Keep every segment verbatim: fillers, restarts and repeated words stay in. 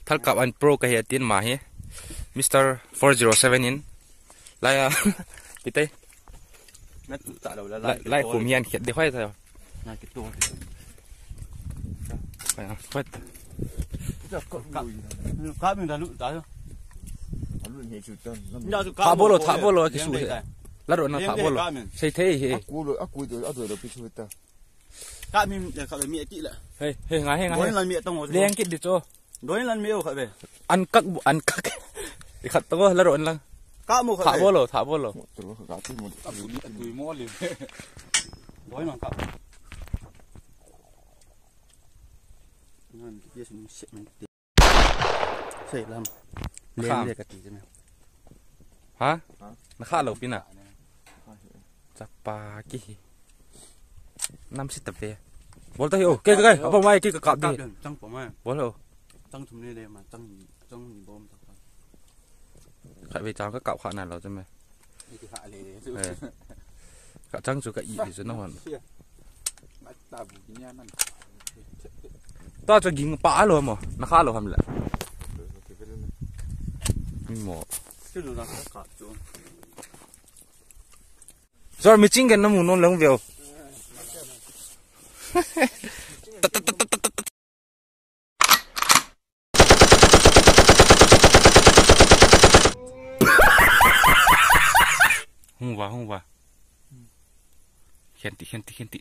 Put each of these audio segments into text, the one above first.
Thalkap an pro kahi atin ama hi. Mister four zero seven in. Lai a. Kitai. Na tu ta lo la, lai, lai, lai kum hian khet de hoi ta. Na ki tu. Hoi ta. Ka, ka, ka min da lu ta. Lu ni chu tan. Tha bolo, tha bolo, ki su he. La ro na tha bolo. Sei thei he. Aku lo, aku do, ado lo pi chu ta. Ka mi, ka mi ti la. Hei, hei, ngai, hei, ngai. Doi lan mi tong. Leng kit di cho. Doi lan mi o kha ve. An kak bu, an kak. I khat to la ro an lang. Ka mo kha. Tha bolo, tha bolo. Ka tu mo. Ka bu ni, ka tu mo le. Doi lan ka. Nan, yes, mo se men. Sei lam. Leng le ka ti me. Ha? Na kha lo pi na. Chapa ki hi. Nam sit ta ve. Bol ta hi o. Ke, ke, ke. Apa mai ki ka kap di. Chang pa mai. Bol o. Chang thum ni le ma, chang, chang ni bom ta. Kha ve chang ka kap kha na lo chu me. Ni ki kha le le chu. Eh. Ka chang chu ka i di chu na hon. Ta bu ki nia nan. Ta chu ging pa a lo mo. Na kha lo ham le. Mi mo. Chu lo na ka kap chu. Zor mi ching gen na mu non lang veo. Hung va, hung va. Khen ti, khen ti, khen ti.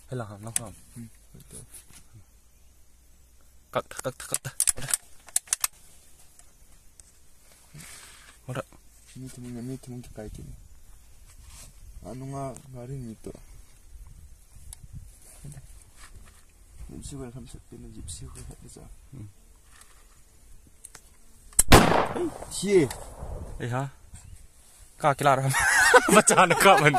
Hela ham, lang ham. Kak ta, kak ta, kak ta. Ora. Ni tu mung, ni tu mung kai tu. Anu nga, nga rin ni tu. Ni si wa ham se pin ni si wa ha sa. Hie. Ei ha. Ka kila ram. Bacha na ka man.